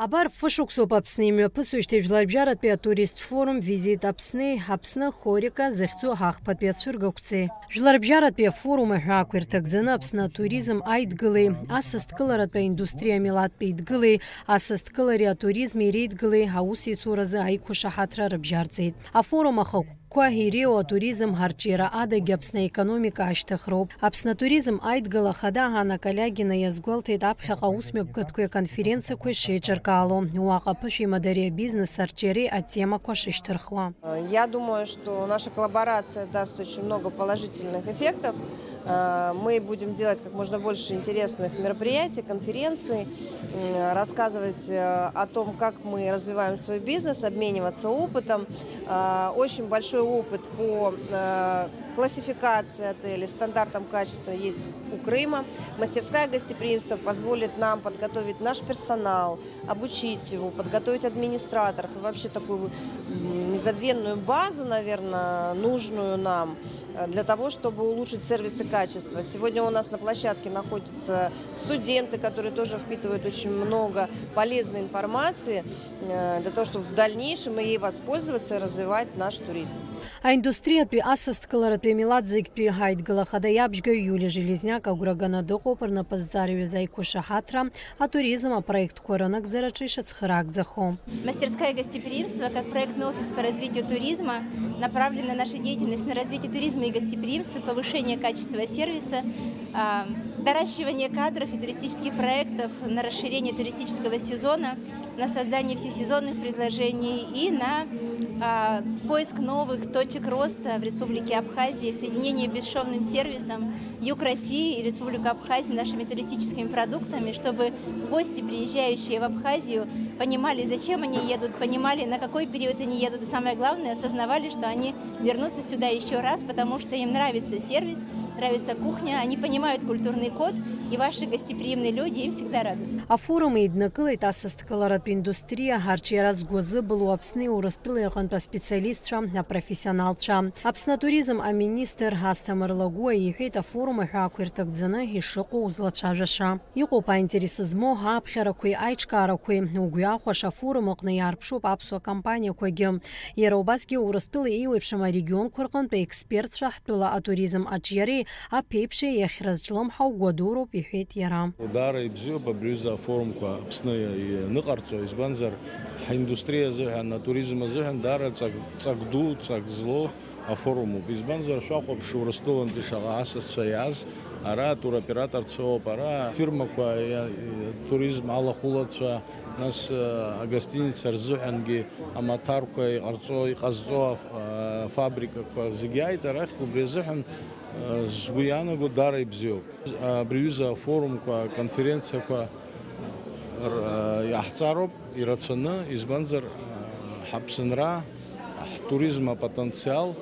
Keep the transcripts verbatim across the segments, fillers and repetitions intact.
Абар, фышықәсоуп Аԥсны имҩаԥысуеижьҭеи Жәларбжьаратәи атуристтә форум Визит Аԥсни, Аԥсны хорика захьӡу ахԥатәи ацәыргақәҵеи. Жәларбжьаратәи афорум аҳәаақәа ирҭагӡаны Аԥсны атуризм аидгылеи, асасдкыларатәи аиндустриа милаҭтәи еидгылеи, асасдкылареи атуризми реидгылеи аусеицуразы аиқәышаҳаҭра рыбжьарҵеит. Афорум ахықәкқәа иреиуоу атуризм арҿиара адагьы Аԥсны аекономика ашьҭыхроуп. Аԥсны атуризм аидгыла ахада Ана Калиагина иазгәалҭеит аԥхьаҟа аусмҩаԥгатәқәеи аконференциақәеи шеиҿыркаало, уаҟа аԥышәеимадареи абизнес арҿиареи атемақәа шышьҭырхуа. Я думаю, что наша коллаборация даст очень много положительных эффектов. Э, мы будем делать как можно больше интересных мероприятий, конференций, м, рассказывать, э, о том, как мы развиваем свой бизнес, обмениваться опытом. Э, очень большой опыт по, э, классификации отелей, стандартам качества есть у Крыма. Мастерская гостеприимства позволит нам подготовить наш персонал, обучить его, подготовить администраторов и вообще такую, м, незабвенную базу, наверное, нужную нам, э, для того, чтобы улучшить сервис и качество. Сегодня у нас на площадке находятся студенты, которые тоже впитывают очень много полезной информации, э, для того, чтобы в дальнейшем ей воспользоваться и развивать наш туризм. Аиндустриатәи, асасдкыларатәи, амилаҭ зегьтәи аидгыла ахада иабжьгаҩ Иулиа Железниак агәра ганы дыҟоуп рнапы зҵарҩыз аиқәышаҳаҭра, атуризм апроектқәа рынагӡараҿы ишацхыраагӡахо. Мастерская гостеприимства как проектный офис по развитию туризма направлена наша деятельность на развитие туризма и гостеприимства, повышение качества сервиса, а, доращивание кадров и туристических проектов на расширение туристического сезона, на создание всесезонных предложений и на, а, поиск новых точек роста в Республике Абхазия, соединение бесшовным сервисом Юг России и Республику Абхазия нашими туристическими продуктами, чтобы гости, приезжающие в Абхазию, понимали, зачем они едут, понимали, на какой период они едут, и самое главное, осознавали, что они вернутся сюда ещё раз, потому что им нравится сервис, нравится кухня, они понимают культурный код, и ваши гостеприимные люди им всегда рады. Афорум еиднакылеит асасдкыларатә индустриа арҿиара згәы азыбылуа Аԥсни Урыстәылеи рҟынтә аспециалистцәа, апрофессионалцәа. Аԥсны атуризм аминистр Асҭамыр Лагәуа иҳәеит, афорум аҳәаақәа ирҭагӡаны ишыҟоу узлацәажәаша. Иҟоуп аинтерес змоу аԥхьарақәеи аиҿкаарақәеи, угәы иахәаша афорум аҟны иаарԥшуп аԥсуа компаниақәагьы. Иара убасгьы Урыстәыла еиуеиԥшым арегионқәа рҟынтә аекспертцәа ҳтәыла атуризм аҿиареи аԥеиԥши иахьразҿлымҳау гәадуроуп, иҳәеит иара. Даара ибзиоуп абри аҩыза афорумқәа Аԥсны ианыҟарҵо, избанзар, ҳиндустриа азыҳәан, атуризм азыҳәан даара ҵак, ҵак ду, ҵак злоу афорумуп. Избанзар, шәахәаԥш, Урыстәылантәи шаҟа асасцәа иааз, ара атуроператорцәа ыҟоуп, ара афирмақәа, иа-, туризм алахәылацәа, нас, э, агостиница рзыҳәангьы амаҭәарқәа иҟарҵо, иҟазҵо аф-, э, афабрикақәа зегьы ааит арахь, убри азыҳәан, э, сгәы иаанаго даара ибзиоуп. Абри аҩыза афорумқәа, аконференциақәа р-, э, иаҳҵароуп ирацәаны, избанзар, э, ҳаԥсынра, ҳтуризм апотенциал,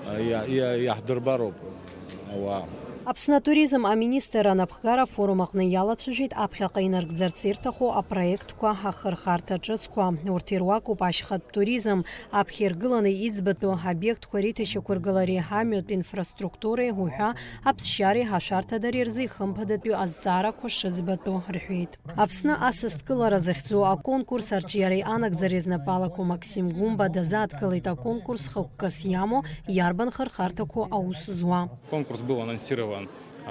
э, иа-, иа-, иаҳдырбароуп ауаа. Аԥсны атуризм аминистр анапхгара афорум аҟны иалацәажәеит аԥхьаҟа инаркӡарц ирҭаху апроектқәа ахырхарҭа ҿыцқәа. Урҭ ируакуп ашьхатә туризм, аԥхьа иргыланы иӡбатәу обиектқәа реиҭашьақәыргылареи амҩатә инфраструктуреи уҳәа аԥсшьареи ашәарҭадареи рзы ихымԥадатәиу азҵаарақәа шыӡбатәу рҳәеит. Аԥсны асасдкылара захьӡу аконкурс арҿиареи анагӡареи знапы алаку Максим Гәымба дазааҭгылеит аконкурс хықәкыс иамоу иарбан хырхарҭақәоу аус зуа. Конкурс был анонсирован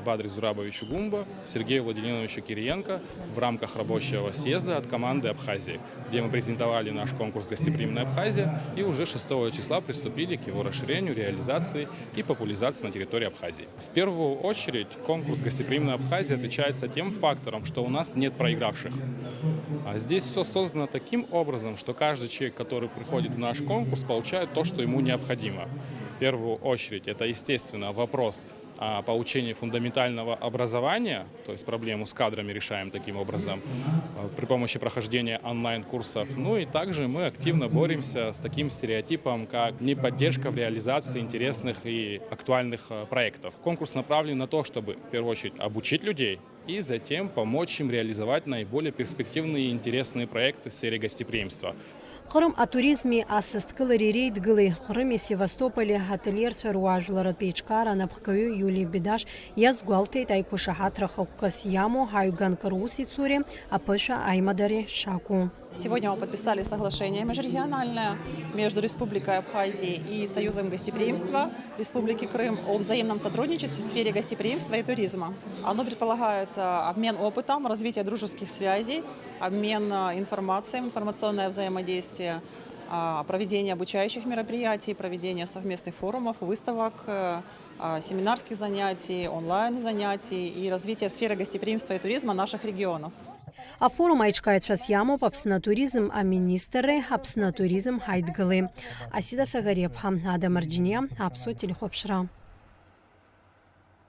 Бадре Зурабовичу Гумба, Сергею Владимировичу Кириенко в рамках рабочего съезда от команды Абхазии, где мы презентовали наш конкурс «Гостеприимная Абхазия» и уже шестого числа приступили к его расширению, реализации и популяризации на территории Абхазии. В первую очередь, конкурс «Гостеприимная Абхазия» отличается тем фактором, что у нас нет проигравших. А здесь всё создано таким образом, что каждый человек, который приходит в наш конкурс, получает то, что ему необходимо. В первую очередь, это, естественно, вопрос, а, получения фундаментального образования, то есть проблему с кадрами решаем таким образом, а, при помощи прохождения онлайн-курсов. Ну и также мы активно боремся с таким стереотипом, как неподдержка в реализации интересных и актуальных, а, проектов. Конкурс направлен на то, чтобы в первую очередь обучить людей и затем помочь им реализовать наиболее перспективные и интересные проекты в сфере гостеприимства. Ҟрым атуризми асасдкылареи реидгылеи Ҟрыми Севастополи ательерцәа руаажәларратә еиҿкаара анапхгаҩы Иулиа Бедаш иазгәалҭеит, аиқәышаҳаҭра хықәкыс иамоу ҳаҩганк русеицуреи аԥышәа аимадареи шакәу. Сегодня мы подписали соглашение межрегиональное между Республикой Абхазией и Союзом гостеприимства Республики Крым о взаимном сотрудничестве в сфере гостеприимства и туризма. Оно предполагает, э, обмен опытом, развитие дружеских связей, обмен, э, информацией, информационное взаимодействие, а, проведение обучающих мероприятий, проведение совместных форумов, выставок, э, а, семинарских занятий, онлайн-занятий и развитие сферы гостеприимства и туризма наших регионов. Афорум аиҿкааҩцәас иамоуп Аԥсны атуризм аминистрреи Аԥсны атуризм ҳаидгылеи. Асида Сагариаԥҳа, Ада Марџьиниа, Аԥсуа телехәаԥшра.